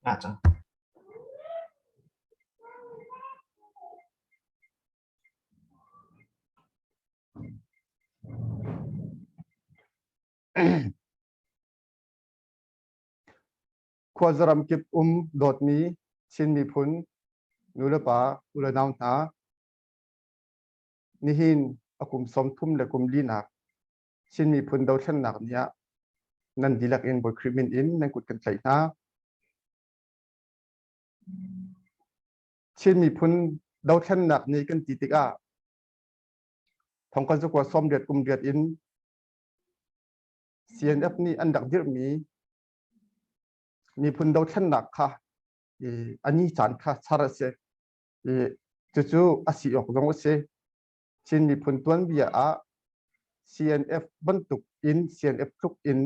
Nga cang. Khuazaram kip um dawtmi Chin miphun nulepa ulenau hna nihin a kum 30 le kum linak Chin miphun dothlennak ni ah nan dihlak in Bawi Khrih min in nan kut kan tlaih hna. Chin miphun dothlennak ni kan ti tikah thongkan zakua 80 kum riat in CNF nih an rak dirhmi miphun dothlennak kha a ni caan kha char a si. Cucu a si awk zong a si. Chin miphun tuanbia ah CNF bantuk in CNF tluk in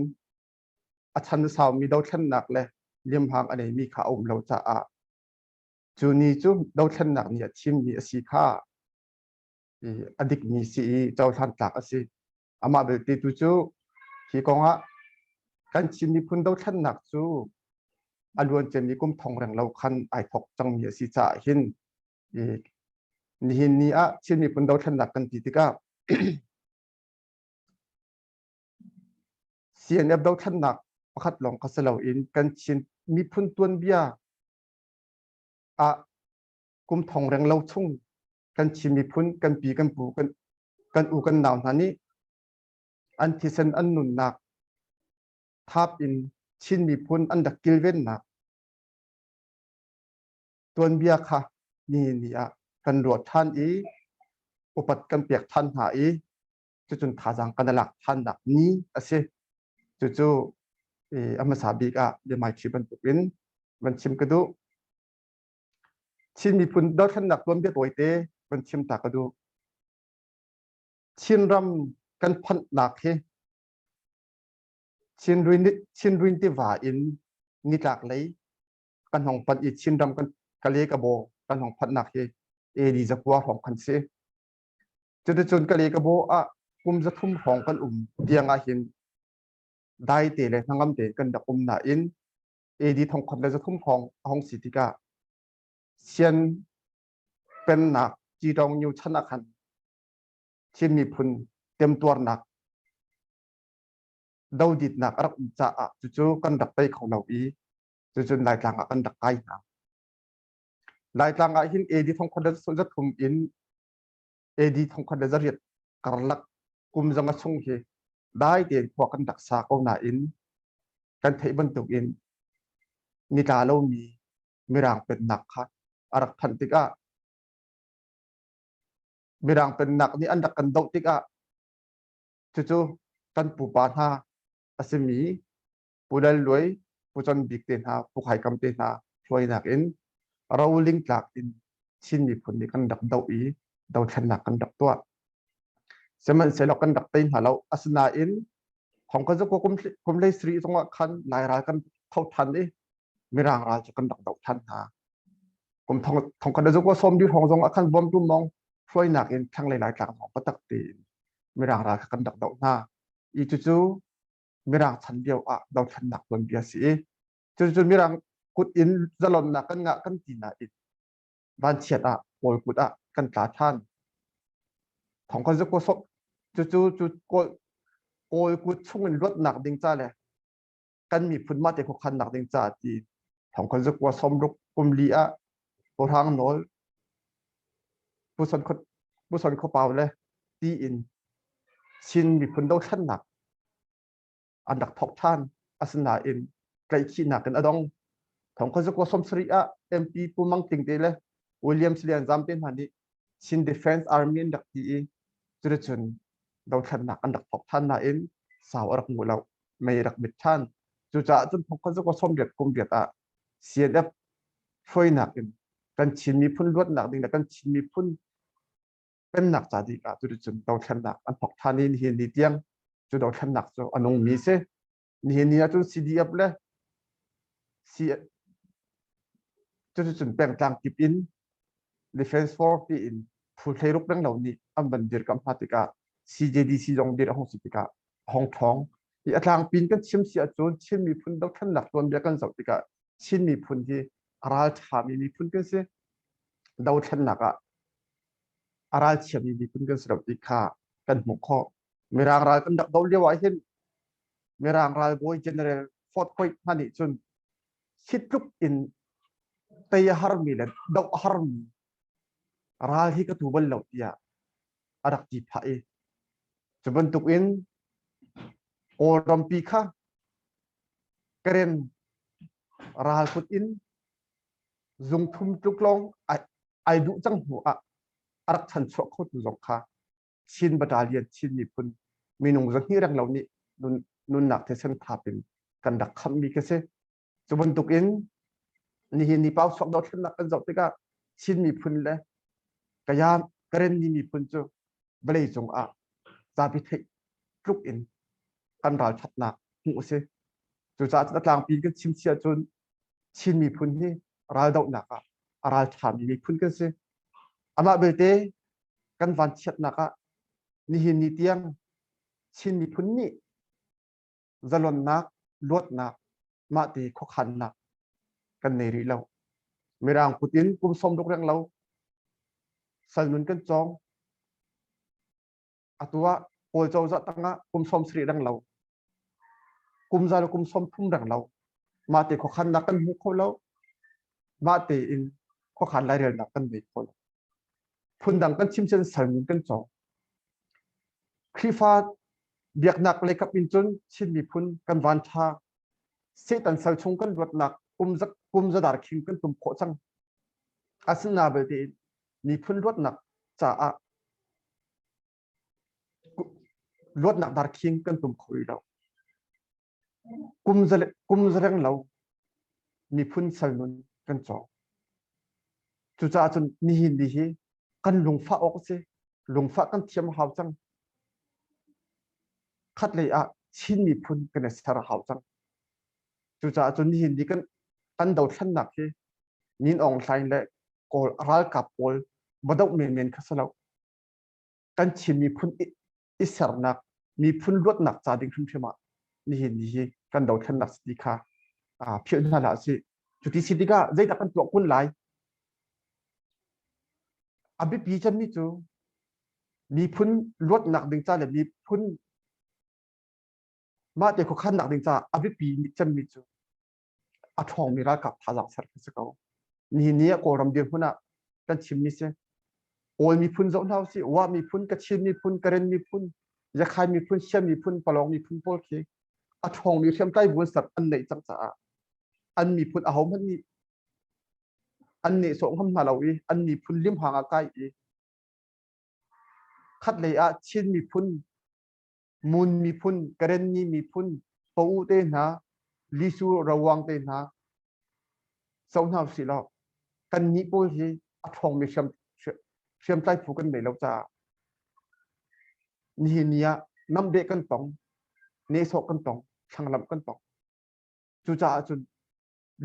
a chan a saumi dothlennak le limhang a neimi kha a um lo caah cu ni cu dothlennak ni a thimmi a si kha a dikmi si i cohlan tlak a si. Amah belte tu cu hi kongah kan Chin miphun dothlennak cu a luanciami kum thong reng lo khan ai thok cangmi a si caah hin nihin ni ah Chin miphun dothlennak kan ti tikah CNF dothlennak pakhat lawng kha si loin kan Chin miphun tuanbia ah kum thong reng lo chung kan Chin miphun kan pi kan pu kan kan u kan nau hna nih an thisen an nunnak thap in Chin miphun an rak kilvennak tuanbia kha nihin ni ah kan ruah ṭhan i upat kan pek ṭhan hna i cucun thazaang kan lak ṭhannak ni a si. Cucu a hmasa bik ah biahmaiṭhi bantukin van chim ka duh. Chin miphun dothlennak tuanbia tawite van chim ta ka duh. Chinram kan phanhnak hi Chinrin tiva in nitlak lei kan hong panh i Chinram kan Kale Kabaw kan hong phanhnak hi AD 9 hrawng khan si. Cuticun Kale Kabaw ah kum 300 hrawng kan um tiang ah hin dai te le hnangam te kan rak um nain AD 1300 hrawng a hong si tikah Sian pennak Citawng Nyu chan ah khan Chin miphun temtuarnak doditnak a rak um caah cucu kan rak tei kho lo i cucun Laitlang ah kan rak kai hna. Laitlang ah hin AD 1300 in AD 1308 karlak kum zanga chung hi dai tein khua kan rak sa ko nain kan theih bantuk in nitla lomi Mirang pennak kha a rak phanh tikah Mirang pennak nih an rak kan doh tikah cucu kan pupa hna a simi Pu Lal Luai, Pu Con Bik te hna, Pu Khai Kam te hna hruainak in roling tlak in Chin miphun nih kan rak doh i dothlennak kan rak tuah. Sihmanhsehlaw kan rak tei hna lo. Asinain Hong Kong kum kum hlei sarih zongah khan Lai ral kan tho than i Mirang ral cu kan rak doh than hna. Kum thong thong khat le sawm li hrawng zong ah khan Bawmtu Mawng hruainak in thlanglei Laitlang zong patak tein Mirang ral kha kan rak doh hna. I cucu Mirang chan lio ah dothlennak tuanbia si i cucu Mirang kut in zalonnak kan ngah kan ti nain vanchiat ah Kawl kut ah kan tla than. Thong kan zaku sop cucu cu Kawl Kawl kut chung in luatnak ding ca le kan miphun mah te khuakhannak ding ca ti thong kan zakua 60 kum li ah Hrang Nawl Pu Son Pu Son Khuapau le ti in Chin miphun dothlennak an rak thok ṭhan. Asinain tlaihkhihnak in a dong. Thong kha zakua 70 ah MP Pu Mang Ting te le Williams Lian Zam te hna nih Chin Defense Army an rak ti i cuticun dothlennak an rak thok ṭhan nain sau a rak nguh lo. Mei rak mit ṭhan. Cucaah cun thong kha zakua 80 kum riat ah CNF hruainak in kan Chin miphun luatnak ding le kan Chin miphun pennak ca ding ah cuticun dothlennak an thok ṭhan i nihin ni tiang cu dothlennak cu a nungmi si. Nihin ni ahcun CDF le C cuticun pengtlang kip in Defense Force tiin phu 16 renglo nih an van dirkamh hna tikah CJDC zong dir a hung si tikah a hung ṭhawng. Hi a tlangpi in kan chim si ahcun Chin miphun dothlennak tuanbia kan zoh tikah. Chin miphun hi a ralṭhami miphun kan si. Dothlennak ah a ralchiami miphun kan si lo ti kha kan hmuh khawh. Mirang ral kan rak do lio ah hin Mirang ralbawi General Fort Hoyt hna nih cun hi tluk in tei a harmi le doh a harmi ral hi ka tu bal lo tiah a rak ti phah i cu bantuk in Kawlrampi kha Karen ral kut in zungthum tluk lawng ai duh cang hnu ah a rak chanchuah khotu zong kha Chin Battalion Chin miphun minung zahnih reng lo nih nunnak thisen thap in kan rak khammi ka si. Cu bantuk in nihin ni pau chuak dothlennak kan zoh tikah Chin miphun le Kaya Karenni miphun cu vawlei cung ah zapi theih tluk in kan ralṭhatnak hmuh a si. Cucaah cun a tlangpi kan chim si ahcun Chin miphun hi raldohnak ah a ralṭhami miphun kan si. Amah belte kan vanchiatnak ah nihin ni tiang Chin miphun nih zalonnak, luatnak, mahte khuakhannak kan nei rih lo. Mirang kut in kum 60 reng lo sal nun kan cawng. Atu ah Kawl cozah tangah kum 70 reng lo. Kum za le kum 30 reng lo. Mahte khuakhannak kan hmu kho lo. Mahte in khuakhan lairelnak kan nei kho lo. Phundang kan chim cun sal nun kan cawng. Khrihfa biaknak lei kap in cun Chin miphun kan van ṭha. Satan sal chung kan luatnak kum zadar khing kan tum khawh cang. Asina belte miphun luatnak caah luatnak dar khing kan tum kho rih lo. Kum zareng lo miphun sal nun kan cawng. Cucaah cun nihin ni hi kan lungfah awk a si. Lungfah kan thiam a hau cang. Khatlei ah Chin miphun kan i ser a hau cang. Cucaah cun nihin ni kan kan dothlennak hi Min Aung Hlaing le Kawl ralkap pawl va doh menmen kha si lo. Kan Chin miphun i sernak miphun luatnak ca ding hrimhrim ah nihin ni hi kan dothlennak si ti kha philh hna hlah sih. Cuti si tikah zeidah kan tuah kun lai? A biapi cemmi cu miphun luatnak ding ca le miphun mahte khuakhannak ding caah a biapi cemmi cu a ṭhawngmi ralkap thazaang ser khi si ko. Nihin ni ah Kawlram dirhmun ah kan chimmi si. Kawl miphun zoh hna usih, Wa miphun, Kachin miphun, Karen miphun, Yakhai miphun, Siam miphun, Palawng miphun pawl khi a ṭhawngmi hriamtlai bu an an neih cang caah an miphun ahohmanh nih an nehsawh ngam hna lo i an miphun limhang ah kai i khatlei ah Chin miphun Mun miphun, Karenni miphun, Pau te hna, Lisu Rawang te hna, so hna usih law kan nih pawl hi a ṭhawngmi hriamtlai phu kan nei lo caah nihin ni ah namdeh kan tong, nehsawh kan tong, thlanglamh kan tong. Cucaah cun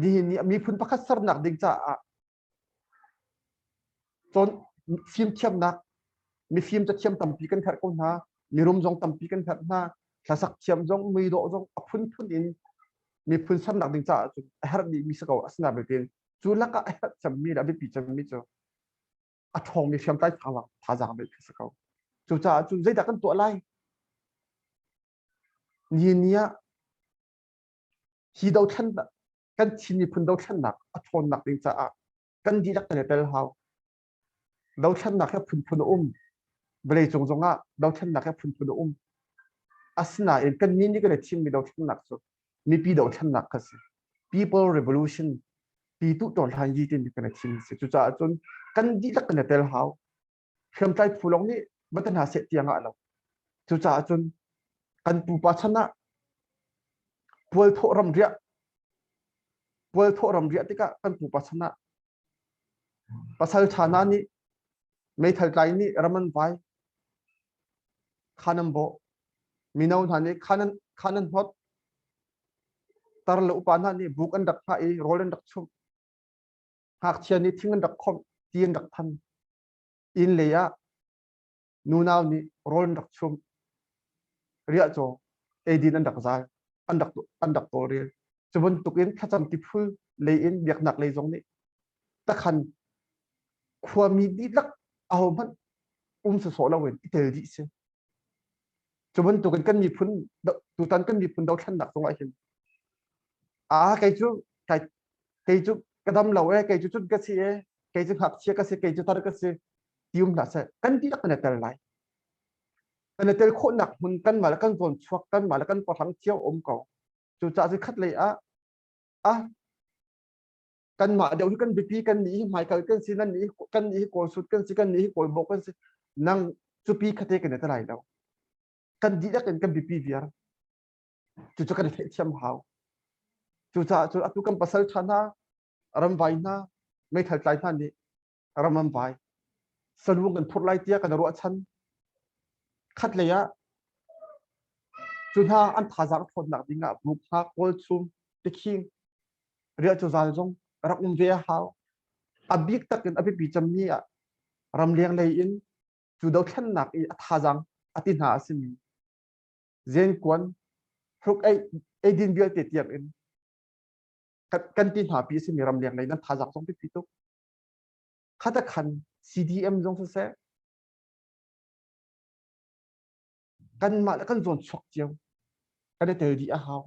nihin ni miphun pakhat sernak ding caah Cun fimthiamnak mifim cathiam tampi kan herh ko hna, mirum zong tampi kan herh hna, hlasak thiam zong, muidawh zong a phunphun in miphun sernak ding caah cun a herh dihmi si ko. Asinain belte cu lakah a herh cemmi le a biapi cemmi cu a ṭhawngmi hriamtlai thazaang ngeih khi si ko. Cucaah cun zeidah kan tuah lai? Nihin ni ah hi dothlennak kan Chin miphun dothlennak a ṭhawnnak ding caah kan dihlak kan i tel hau. Dothlennak hi phunphun a um. Vawleicung zongah dothlennak hi phunphun a um. Asinain kan nih nih kan i thimmi dothlennak cu mipi dothlennak kha si. People Revolution pi tu ṭawn yi timi kan i thim si. Cucaah cun kan dihlak kan i tel hau. Hriamtlai phu lawng nih va ti hna seh tiang ah lo. Cucaah cun kan pupa chan ah pualthawh ram riah pualthawh ram riah tikah kan pupa chan ah pasal ṭha hna nih meithal tlai nih ram an vai khan an bawh mino hna nih khan an khan an hnawt tar le upa hna nih buk an rak hngah i rawl an rak chumh ngakchia nih thing an rak khomh ti an rak than inn lei ah nunau nih rawl an rak chumh riahcaw eidin an rak zai an rak an rak tawlrel. Cu bantukin thlacam tiphul lei in biaknak lei zong nih takhan khuami dihlak ahohmanh um sawsawh loin i tel dih si. Cu bantukin kan miphun tutan kan miphun dothlennak zong ah hin a kei cu kei cu ka dam lo e kei cu cun ka si e kei cu ngakchia ka si kei cu tar ka si ti um hlah seh kan dihlak kan i tel lai. Kan i tel khawhnak hmun kanmah le kan zawn chuak kanmah le kan pahrang cio um ko. Cucaah cu khat lei ah ah kanmah deuh hi kan biapi kan nih hi hmaikal kan si nan nih kan nih hi kawl sut kan si kan nih hi kawl bawk kan si nang cupi khate kan i te lai lo kan dihlak in kan biapi viar cucu kan i theihthiam hau cucaah cu atu kan pasal ṭha hna ramvai hna meithal tlai hna nih ram an vai salung kan phurh lai tiah kan ruahchan khat lei ah cu hna an thazaang ṭhawnnak ding ah buk hna kawl chum tikhing riah cu zal zong rak um ve a hau a bik tak in a biapi cemmi ah ramleng lei in cu dothlennak i a thazaang a ti hna a simi zenkuan hruk ei eidin vialte tiang in kan ti hna pi a simi ramleng lei nan thazaang zong biapi tuk khata khan CDM zong siseh kanmah le kan zawn chuak cio kan i tel dih a hau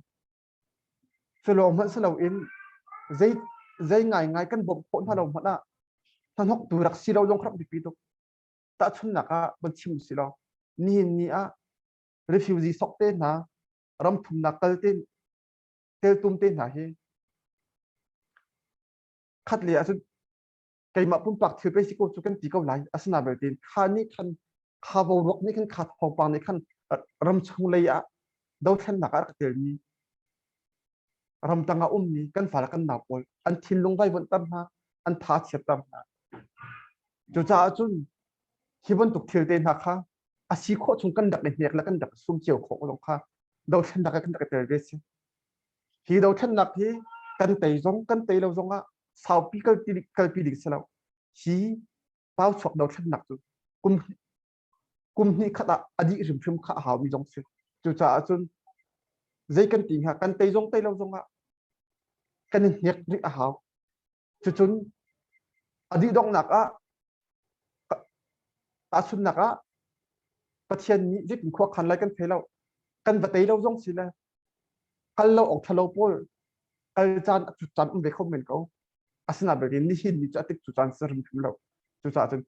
Cu hmanh si loin zei zei ngaingai kan bawmh khawh hna lo hmanh ah hnahnawktu rak si lo zong rak biapi tuk. Tahchunhnak ah van chim si law nihin ni ah refugee sok te hna ram thumnak kal te teltum te hna hi khat le ahcun keimah pumpak thil pe si ko cu kan ti ko lai asina belte kha nih khan kha boruak nih khan kha thawngpang nih khan ramchung lei ah dothlennak ah rak telmi ramtang ah ummi kan fale kan nau pawl an thinlung vaivuanhter hna an tha chiatter hna cucaah cun hi bantuk thil te hna kha a si khawh chung kan rak i hnek le kan rak sum cio khawh zong kha dothlennak ah kan rak i tel ve si hi dothlennak hi kan tei zong kan tei lo zong ah saupi kalpi kalpi ding si lo hi pau chuak dothlennak cu kum kum hnih khat ah a dih hrimhrim kha a haumi zong si cucaah cun zei kan ti hnga kan tei zong tei lo zong ah kan i hnek rih a hau cucun a dih donghnak ah tahchunhnak ah Pathian nih zeitin khua khan lai kan thei lo kan va tei lo zong si le kal lo awk thalo pawl kal caan a cut caan um ve kho men ko asina belte nihin ni cu a tik cu caan si hrimhrim lo cucaah cun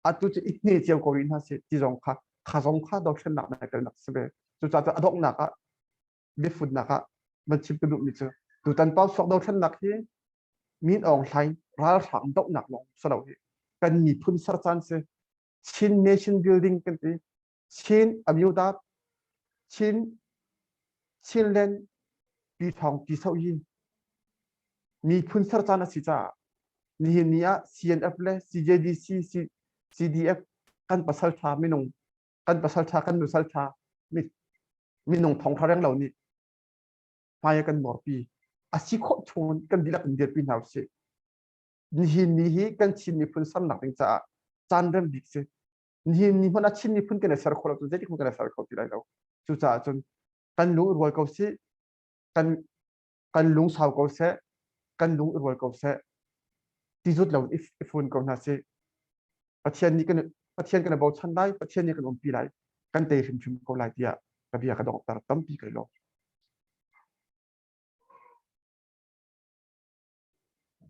atu cu i hne cio ko rih hna sih ti zong kha kha zong kha dothlennak na kalnak si ve cucaah cun a donghnak ah biafunnak ah van chim ka duhmi cu tutan pau suak dothlennak hi Min Aung Hlaing ralhrang dohnak lawng si lo hi kan miphun ser caan si Chin nation building kan ti Chin Amyudat Chin Chinland pi thawng ti so hi miphun ser caan a si caah nihin ni ah CNF le CJDC CDF kan pasal tha minung kan pasal tha kan nusal tha minung thong tha reng lo nih hmai kan morpi a si khawh chung kan dihlak in dirpi hna usih nihin ni hi kan Chin miphun sernak ding caah caan rem bik si nihin ni hmanh ah Chin miphun kan i ser khawh lo cun zeitik hmanh kan i ser kho ti lai lo cucaah cun kan lung i rual ko sih kan kan lung sau ko seh kan lung i rual ko seh ti zut lo i fun ko hna sih Pathian nih kan Pathian kan i bochan lai Pathian nih kan umpi lai kan tei hrimhrim ko lai tiah ka bia ka donghter tampi kai lawm.